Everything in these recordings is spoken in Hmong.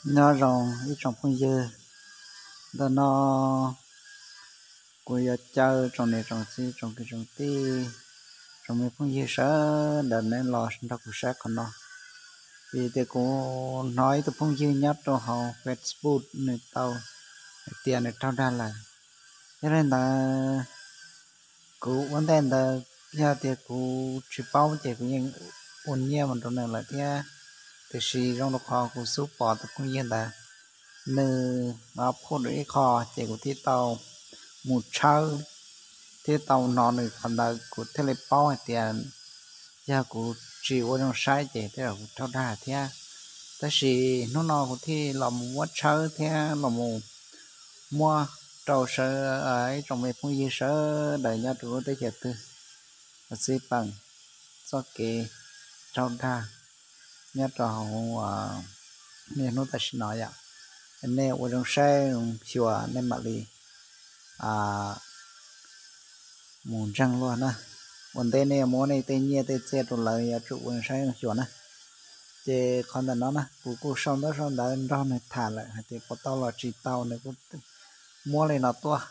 Nyob zoo ib tsoom phooj ywg, ntawm no kuv yuav caw tsoom niam tsoom txiv tsoom kwv tsoom tij, tsoom me phooj ywg sawv daws nej los nrog kuv saib qhov no. Vim tias kuv hnov ib tug phooj ywg nyob rau hauv Facebook nws tau hais tias nws raug dag lawm. Yog li ntawd, kuv ua ntej ntawd yog tias kuv tsis paub ces kuv yeej ua nyiaj mus rau nws lawm thiab. Tiam sis zoo rau qhov kuv xub pom tus phooj ywg ntawd, nws phum rau ib qho, ces kuv thiaj tau mus tshawb, thiab tau hnov nws qhov ntawd kuv thiaj li paub hais tias yog kuv tsis ua zoo saib ces tej zaum kuv raug dag thiab. Tab sis hnub no kuv thiaj los mus muab tshawb thiab los mus muab rau sawv ib tsoom me phooj ywg sawv daws nyob rau lub teb chaws twg, txij peem txoj kev raug dag nyob rau hauv niaj hnub tam sim no yom. Nej ua zoo saib zoo xyuas nej mam li mus ntseeg luag na. Ua ntej nej muab nej tej nyiaj tej txiaj rau lawv yuav tsum ua zoo saib zoo xyuas na. Ces qhov ntawm no na kuv kuj sau ntaub sau ntawv nrog nws tham lawm hais tias puas tau los tsis tau, nws kuj muab li no tuaj.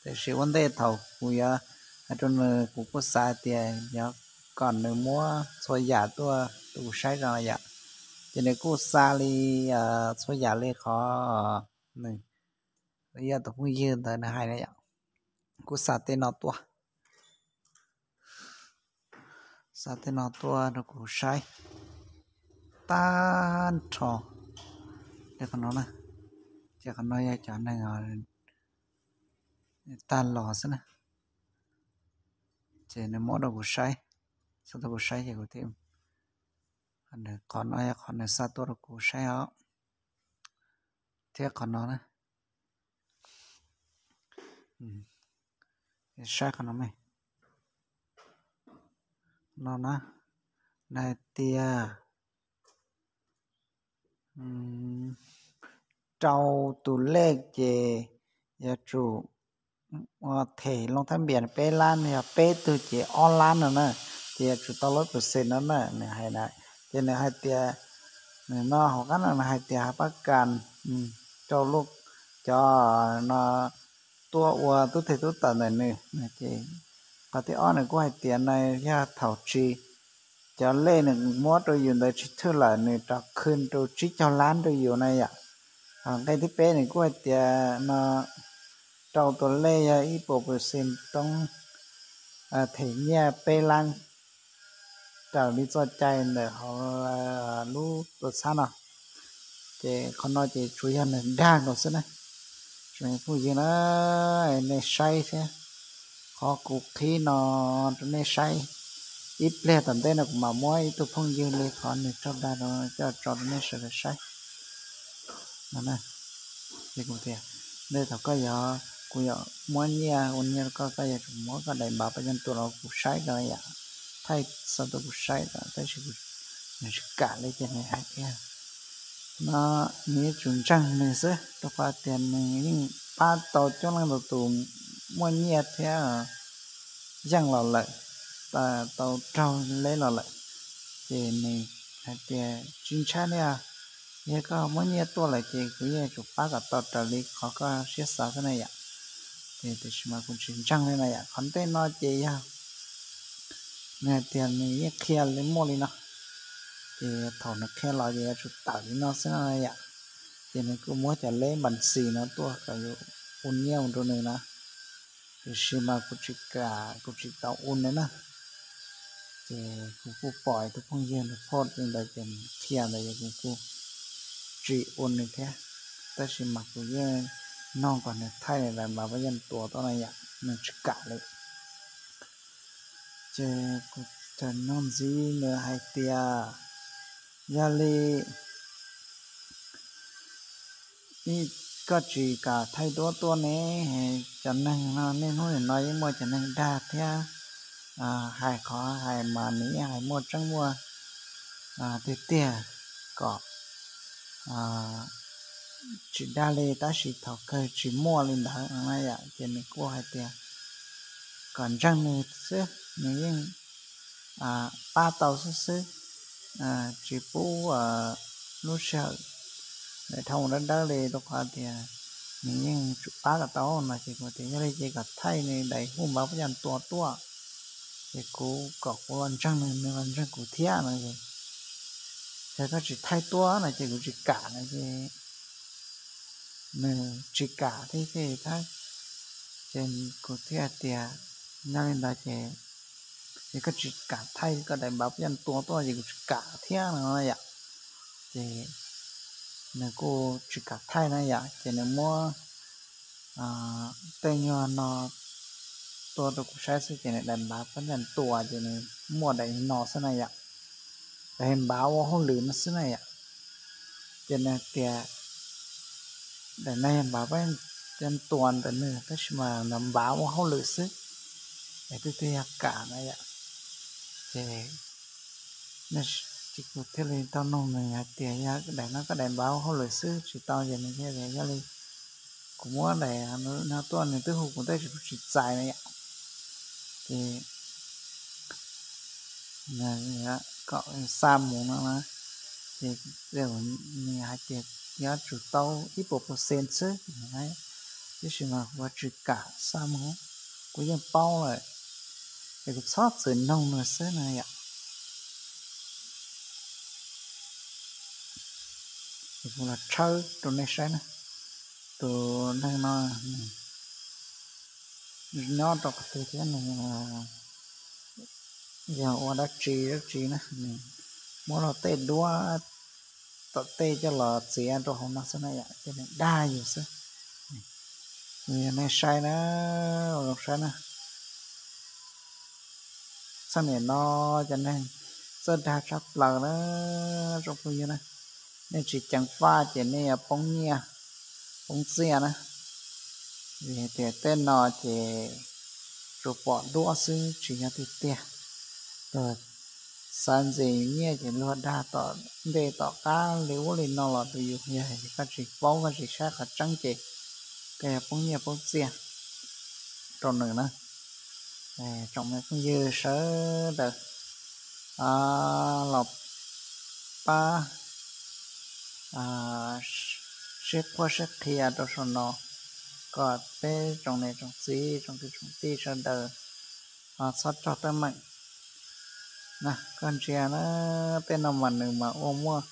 Tiam sis ua ntej thaum kuv yuav hais rau nws kuv kuj xav tias yog kom nws muab txhua yam tuaj rau kuv saib tso yom. Ces nws kuj xa li txhua yam li qhov nws, yog tus phooj ywg ntawd nws hais na yom, kuj xa tej no tuaj, xa tej no tuaj rau kuv saib tag nrho li qhov no na. Ces qhov no yog cov neeg tag los xwb na. Ces nws muab rau kuv saib, xa tuaj kuv saib ces kuv thiaj, qhov no yog qhov nws xa tuaj rau kuv saib os. Thiab qhov no na, saib qhov no me, no na, nws hais tias rau tus lej ces yuav tsum them loo thab npias peb lab, yog peb tug ces ob lab no na, ces yuav tsum tau lub percent no na, nws hais na. Ces nws hais tias, nws no hauv qab no nws hais tias hab pab kas rau lub, cov no tuaj ua tub theg tub tawm ntawm nws. Ces qhov thib ob nws kuj hais tias na, yog thaum tsis, cov lej nws muab rau yus ntawd tsis thwj lawm nws rov khwj rau tsib caug lab rau yus na yom. Nqe thib peb nws kuj hais tias no, rau tus lej yog ib puas percent toob them nyiaj peb lab raws li txoj cai ntawm hauv lub tuam txhab no. Ces qhov no ces tsuas yog nws dag nkaus xwb na. Tsoom phooj ywg na, nej saib thiab, qhov kuv qhib no rau nej saib. Ib pliag tom ntej no kuv mam muab ib tug phooj ywg li qhov nws raug dag no coj tso rau nej sawv daws saib no. Ces kuv tias, nej thaum koj yuav, kuv yuav muab nyiaj ua nyiaj rau koj, koj yuav tsum muab koj daim npav pab yeej tuam los kuv saib ko yom, thaij xa tuaj kuv saib ko, tab sis nws tsis kam li ces nws hais tias no, nws yuav tsum ntseeg nws xwb, rau qhov tias nws yeej pab tau coob leej ntau tus muaj nyiaj thiab yeej los lawm, tau raug leb los lawm. Ces nws hais tias tsis ntshai li os, yog koj muab nyiaj tuaj lawm ces kuv yeej yuav tsum pab kom tau raws li qhov koj siab xav xwb na yom. Ces tiam sis mas kuv tsis ntseeg li na yom, qhov ntej no ces yog nws hais tias nws yeej qhia li muaj li no, ces thaum nws qhia los ces yuav tsum tawm li no xwb no yom. Ces nws kuj muab cov leb npas xis no tuaj kom yus ua nyiaj mus rau nws na. Tiam sis mas kuv tsis kam, kuv tsis tau ua li na. Ces kuv kuj pom tus phooj ywg nws post li ntawd ces nws qhia ntawd ces kuv kuj tsis ua nws thiab. Tab sis mas kuv yeej nug kom nws thaij nws daim npav pab yeej tuam tuaj na yom, nws tsis kam li. Ces kuv txawm nug ntxiv nws hais tias, yog li koj tsis kam thaij duab tuaj ne? Cov neeg no niaj hnub nim no yeej muaj cov neeg dag thiab, hais qhov hais mas nws yeej hais muaj tseeb muaj tiag tiag, kom tsis dag li, tab sis thaum kawg tsis muaj li ntawd no yom. Ces nws kuj hais tias kom ntseeg nws xwb, nws yeej pab tau xwb xwb, tsis pub lub sij hawm daim dhau dawb dawb li rau qhov tias nws yeej tsum pab kom tau no ces kuv tias yog li ces kom thaij nws daim hu npav pab caj tua tuaj, ces kuv kom kuv los ntseeg nws, nws los ntseeg kuv thiab no es, yog koj tsis thaij tuaj no ces kuv tsis kam no ces nws tsis kam thiab ces thab, ces kuv thiaj tias yog li ntawd ces, ces koj tsis kam thaij koj daim npav pab caj tua tuaj ces kuv tsis kam thiab no yom. Ces nws kuj tsis kam thaij na yom, ces nws muab tej nyuag no tua rau kuv saib xwb ces nws daim npav pab caj tua ces nws muaj daim no xwb na yom, daim npav ua hauj lwm no xwb na yom. Ces nws tias daim no yog npav pab caj tua ntawm nws tab sis mas nws npav ua hauj lwm xwb, es twb twb yog kam na yom. Ces, ces kuv thiaj li tau nug nws hais tias yog daim no koj daim npav ua hauj lwm xwb tsis tau ces nws thiaj tias yog li kuv muab daim no tuaj, nws twb hu kuv tab sis kuv tsis txais na yom. Ces kom xa mus no na, ces nws hais tias yuav tsum tau ib puas percent xwb, tab sis mas kuv tsis kam xa mus, kuv yeej paub lawm, es kuv txhob txwm noog nws xwb na yom. Es kuv los tshawb rau nej saib na, tus neeg no nws nyob rau qhov twg thiab nws yog ua dab tsi dab tsi na, nws muab luag tej duab tom tej coj los txiav rau hauv no xwb na yom, ces nws dag yus xwb. Kuv yog nej saib na, ua zoo saib na. Txheej niam no cov neeg txawj dag tshaj plaws na, tsoom phooj ywg na. Nej tsis ceev faj ces nej yuav poob nyiaj poob txiaj na. Vim hais tias tej no ces tsuas pom duab xwb tsis yog tiag tiag. Luag xav ntxias yus nyiaj ces luag dag tom ntej tom qab li ub li no los rau yus, yog koj tsis paub koj tsis saib qhov tseeb ces koj yuav poob nyiaj poob txiaj rau nws na. Tsoom me phooj ywg sawv daws los pab siab qhuab siab qhia rau saum no kom peb tsoom niam tsoom txiv tsoom kwv tsoom tij sawv daws ho txhob raug teeb meem. Koj ntsia na, tej no mas nws mas ua muaj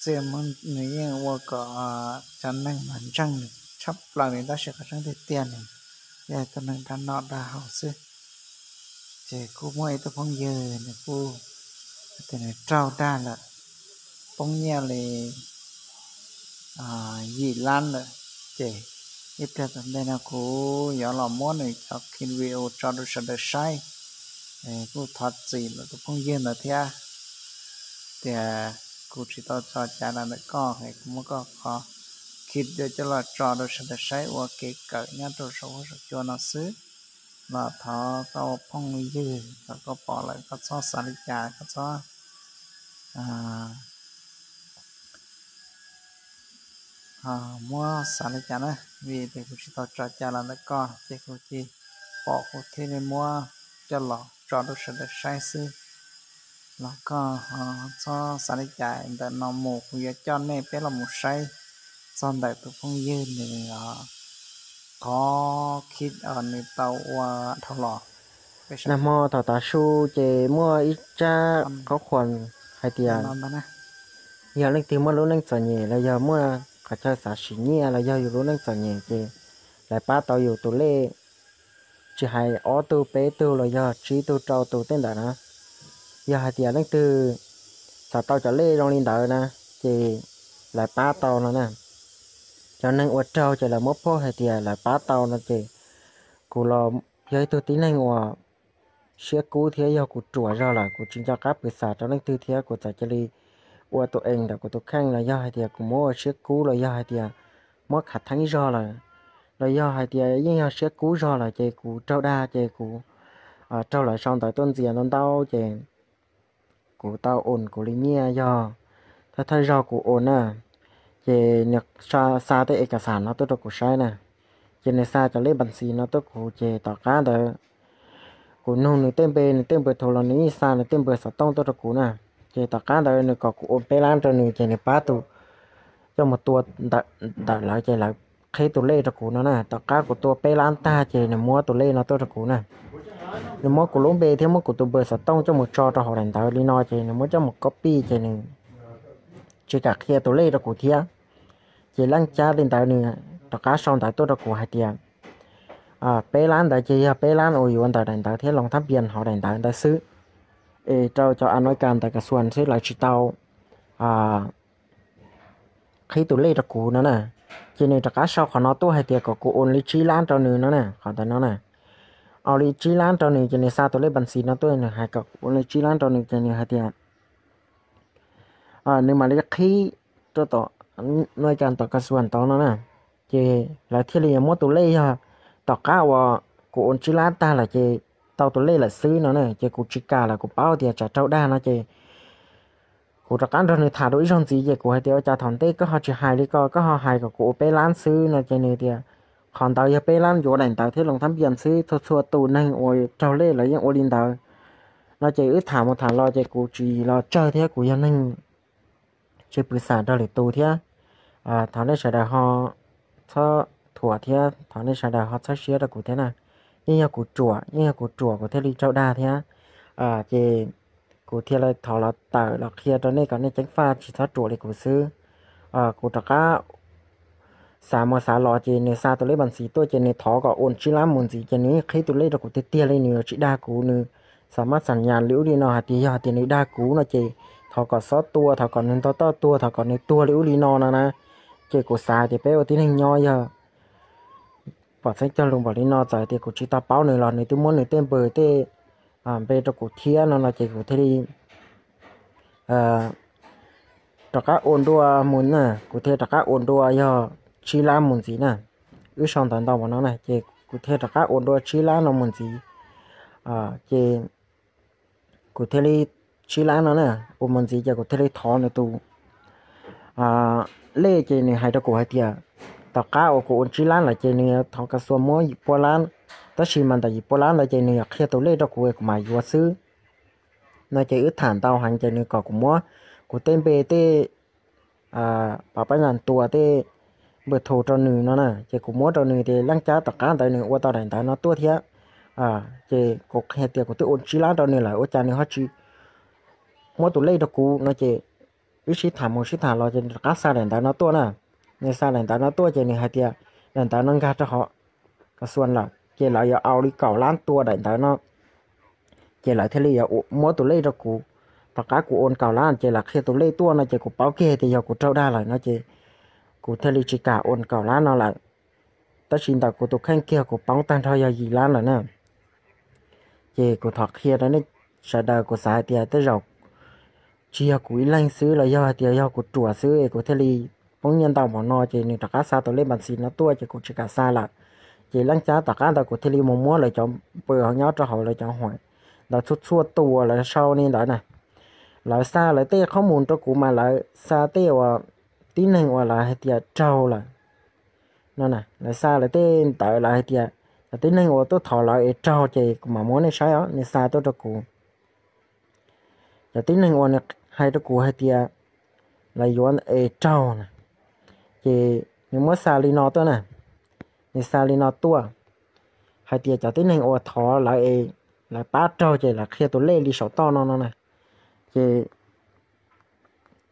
txiaj, nws yeej ua kom cov neeg mas ntseeg nws tshaj plaws li, tab sis qhov tseeb tiag tiag nws yog tus neeg dag noj dag haus xwb. Ces kuj muaj ib tug phooj ywg nws kuj hais tias nws raug dag lawm, poob nyiaj li yim lab lawm. Ces ib pliag tom ntej no kuv yuav los muab nws cov video tso rau sawv daws saib. Kuj thov txim rau tus phooj ywg ntawd thiab tias kuv tsis tau tso cai los ntawm koj es kuv muab koj qhov video coj los tso rau sawv daws saib ua kev kawm nyob rau saum huab saum cua no xwb. Los thov koj ua phooj ywg thaum koj pom lawm koj txhob xav li cas, koj txhob muab xav li cas na, vim tias kuv tsis tau tso cai los ntawm koj ces kuv cia li pom kuv thiaj li muab coj los tso rau sawv daws saib xwb. Los koj txhob xav li cas, ntawm no mus kuv yuav coj nej peb los mus saib txog ntawm tus phooj ywg nws qhov kij nws tau ua dhau los. Nag hmo thaum tav su ces muaj ib tsab qhuab qhuas hais tias yog leej twg muaj lub neej txom nyem los yog muaj qhov chaw xav sim nyiaj los yog yus lub neej txom nyem ces lawv pab tau yus tus lej, tsis hais ob tug peb tug los yog tsib tug rau tug tej ntawd na. Yog hais tias leej twg xav tau cov lej zoo li ntawd na, ces lawv pab tau no na. Cov neeg uas raug ces lawv muab phoj hais tias lawv pab tau no ces kuv los yog ib tug tib neeg uas siab kub thiab yog kuv ruam zog lawm kuv tsis nco qab pw xav rau leej twg thiab kuv txawm cia li ua tus ees ntawm kuv tus kheej los yog hais tias kuv muab ua siab kub los yog hais tias muab khav theeb zog lawm, los yog hais tias yeej yog siab kub zog lawm ces kuv raug dag ces kuv raug lawv sau ntawv tuaj ntxias ntau ntau ces kuv tau ua kuv li nyiaj yog thawj thawj zaug kuv ua na. Ces nws xa tej es kas xas no tuaj rau kuv saib na, ces nws xa cov lej npas ntxis no tuaj kuv ces tom qab ntawd kuv nug nws tej npe, nws tej npawg thaum los nws yeej xa nws tej npawg xov tooj tuaj rau kuv na. Ces tom qab ntawd nws kom kuv ua peb lab rau nws ces nws pab tus coj mus tua ntawm lawv ces lawv qhib tus lej rau kuv no na. Tom qab kuv tua peb lab tag ces nws muab tus lej no tuaj rau kuv na. Nws muab kuv lub npe thiab muab kuv tus npawg xov tooj coj mus tso rau hauv daim ntawv li no ces nws muab coj mus copy ces nws tsis kam qhia tus lej rau kuv thiab. Ces leej cab li ntawd nws rov qab sau ntawv tuaj rau kuv hais tias peb lab ntawd ces yog peb lab uas yuav ntawm daim ntawv thiab loo thab npias hauv daim ntawv ntawd xwb, es rau cov a nois kas ntawm kas xuas xwb, lawv tsis tau qhib tus lej rau kuv no na. Ces nws rov qab sau qhov no tuaj hais tias kom kuv ua li tsib lab rau nws no na, qhov ntawd no na. Ua li tsib lab rau nws ces nws xa tus lej npas ntxiv no tuaj, nws hais kom kuv ua li tsib lab rau nws ces nws hais tias nws mam li qhib rau tom, no cas tom kas xuas tod no na. Ces lawv thiaj li yuav muab tus lej, yog tom qab uas kuv ua tsib lab tag lawm ces tau tus lej lawm xwb no na. Ces kuv tsis kam lawm, kuv paub tias tsam raug dag no ces kuv rov qab nrog nws tham dua ib zaug ntxiv ces kuv hais tias ua cas thaum ntej koj ho tsis hais li ko, koj ho hais kom kuv ua peb lab xwb no ces nws tias qhov ntawd yog peb lab yuav daim ntawv thiab loo thab npias xwb, txhua txhua tus neeg uas raug lej lawv yeej ua li ntawd no. Ces wb tham mus tham los ces kuv tsis los tsawg thiab kuv yog neeg tsis pw xam rau lwm tus thiab. Thov nej sawv daws ho txhob thuam thiab thov nej sawv daws ho txhob siab rau kuv thiab na. Yeej yog kuv ruam, yeej yog kuv ruam kuv thiaj li raug dag thiab. Ces kuv thiaj li thov los tawm los qhia rau nej kom nej ceev faj tsis txhob ruam li kuv xwb. Kuv rov qab xav mus xav los ces nws xa tus lej npas ntxiv tuaj ces nws thov kom ua tsib lab mus ntxiv ces nws yeej qhib tus lej rau kuv tiag tiag li, nws yuav tsis dag kuv, nws xa mab xam nyas li ub li no hais tias yog hais tias nws dag kuv no ces thov kom xob tua, thov kom nws ntog toj tuag, thov kom nws tuag li ub li no no na. Ces kuv xav hais tias peb ua tib neeg nyob yog pom txheeb cog lus npaum li no, txawm tias kuv tsis tau paub nws los nws twb muab nws tej npawg tej npe rau kuv thiab no no ces kuv thiaj li rov qab ua dua mus na, kuv thiaj rov qab ua dua yog tsib lab mus ntxiv na. Wb sau ntawv ntau npaum no na ces kuv thiaj rov qab ua dua tsib lab no mus ntxiv. Ces kuv thiaj li tsib lab no na, ua mus ntxiv ces kuv thiaj li thov nws tus lej ces nws hais rau kuv hais tias tom qab uas kuv ua tsib lab lawm ces nws yuav thov kas xuas muab yim pua lab, tab sis mas ntawm yim pua lab ntawd ces nws yuav qhia tus lej rau kuv kuv mam yuav xwb no. Ces wb tham ntau heev ces nws kom kuv muab kuv tej npe tej pab pab nas tua tej npawg thus rau nws no na. Ces kuv muab rau nws ces leej cab tom qab ntawd nws ua tau daim ntawv no tuaj thiab. Ces kuv qhia tias kuv twb ua tsib lab rau nws lawm ua cas nws ho tsis muab tus lej rau kuv no ces wb sib tham mus sib tham los ces nws rov qab xa daim ntawv no tuaj na. Nws xa daim ntawv no tuaj ces nws hais tias daim ntawv no nkag rau hauv kas xuas lawm ces lawv yuav ua li kaum lab tua daim ntawv no. Ces lawv thiaj li yuav muab tus lej rau kuv. Tom qab kuv ua kaum lab ces lawv qhia tus lej tuaj no ces kuv paub kiag tias yog kuv raug dag lawm no ces kuv thiaj li tsis kam ua kaum lab no lawm. Tab sis ntawm kuv tus kheej kiag kuv poob tag nrho yog yim lab lawm na. Ces kuv thov qhia rau nej sawv daws, kuv xav hais tias tej zaum tsis yog kuv ib leeg xwb los yog hais tias yog kuv ruam xwb es kuv thiaj li poob nyiaj ntau npaum no ces nws rov qab xa tus lej npas ntxiv no tuaj ces kuv tsis kam xa lawm. Ces leej cab tom qab ntawd kuv thiaj li mus muab lawv cov npawg nyob rau hauv lawv cov huam ntawd txhua txhua tus uas lawv sau li ntawd na, lawv xa lawv tej qhob mus rau kuv mas lawv xa tej uas tib neeg uas lawv hais tias raug lawm no na, lawv xa lawv tej ntawd lawv hais tias cov tib neeg uas tuaj thov lawv es raug ces kuv mam muab nej saib os, nws xa tuaj rau kuv. Cov tib neeg uas nws hais rau kuv hais tias lawv yuav es raug na, ces nws muab xa li no tuaj na, nws xa li no tuaj hais tias cov tib neeg uas thov lawv es lawv pab raug ces lawv qhia tus lej li saum toj no no na. Ces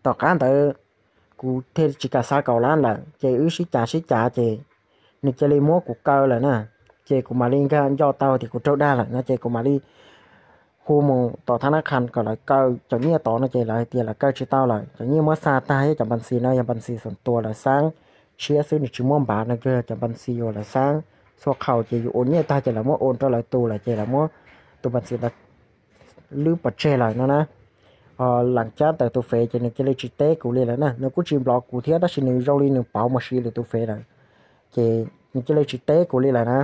tom qab ntawd kuv thiaj tsis kam xa kaum lab lawm ces wb sib cav sib cav ces nws cia li muab kuv kaw lawm na. Ces kuv mam li nkag nco tau tias kuv raug dag lawm no ces kuv mam li hu mus tom thab nab qha kom lawv kaw cov nyiaj tod no ces lawv hais tias lawv kaw tsis tau lawm, cov nyiaj muab xa tag thiab cov npas ntxis no yog npas ntxis xoom tua lawv xab tshiab xwb, nws tsis muaj npav no, yog cov npas ntxis uas lawv xab txhua qhaus ces yus ua nyiaj tag ces lawv muab ua rau lawv tus lawm ces lawv muab tus npas ntxis ntawd lwb pov tseg lawm no na. Leej cab ntawm tus fev ces nws cia li tsis teb kuv li lawm na, nws kuj tsis nplov kuv thiab tab sis nws zoo li nws pauv mus siv lwm tus fev lawm. Ces nws cia li tsis teb kuv li lawm na.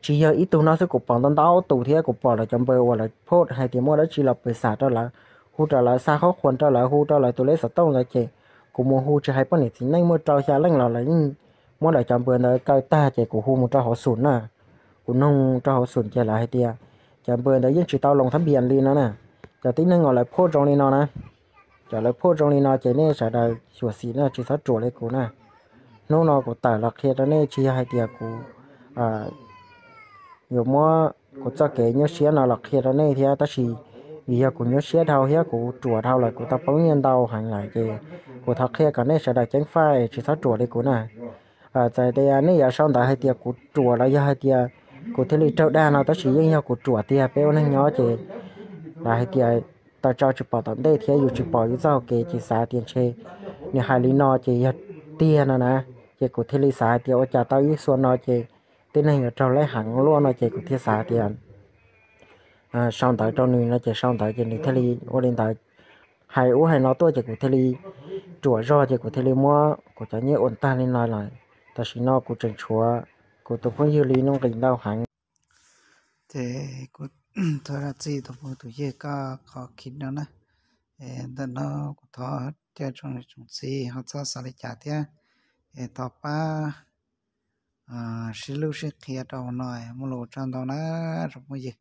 Tsis yog ib tug no xwb, kuv pom ntau ntau tus thiab, kuv pom lawv cov npawg uas lawv post hais tias muaj dab tsi los pes xam rau lawv, hu rau lawv xa qhob qhuas rau lawv, hu rau lawv tus lej xov tooj ntawd ces kuv mus hu tsis hais poj niam txiv neej muaj rau xya leej los lawv yeej muab lawv cov npawg ntawd kaw tag ces kuv hu mus rau hauv xum na. kuv noog rau hauv xum ces lawv hais tias cov npawg ntawd yeej tsis tau loos thab npias li no na. Cov tib neeg uas lawv phoj zoo li no na, cov lawv phoj zoo li no ces nej sawv daws xyuam xim no tsis txhob ruam li kuv na. Hnub no kuv tawm los qhia rau nej tsis yog hais tias kuv yuav muab kuv txoj kev nyuaj siab no los qhia rau nej thiab, tab sis vim yog kuv nyuaj siab dhau thiab kuv ruam dhau lawm, kuv tau poob nyiaj ntau heev lawm ces kuv thov qhia kom nej sawv daws ceev faj es tsis txhob ruam li kuv na. Txawm tias nej yuav sau ntawv hais tias kuv ruam los yog hais tias kuv thiaj li raug dag no, tab sis yeej yog kuv ruam tiag. Peb ua neeg nyob ces lawv hais tias taws tsau tsis pom tom ntej thiab yus tsis pom yus txoj hau kev, ces xav tias ntshe nws hais li no ces yog tiag no na. Ces kuv thiaj li xav hais tias ua cas tau ib xuab no ces tib neeg yuav raug leb heev luaj no, ces kuv thiaj xav tias sau ntawv rau nws no, ces sau ntawv ces nws thiaj li ua li ntawd, hais ub hais no tuaj ces kuv thiaj li ruam zog ces kuv thiaj li muab kuv cov nyiaj ua tag li no lawm. Tam sim no kuv tseem tshuav kuv tus phooj ywg li nuj nqis ntau heev. Ces kuv thov zam txim tus phooj tus ywg koj qhov khiv no na. Ntawm no kuv thov caw tsoom niam tsoom txiv ho txhob xav li cas thiab, es thov pab sib hlub sib qhia rau hauv no, muaj lus ua tsaug ntau na tsoom phooj ywg.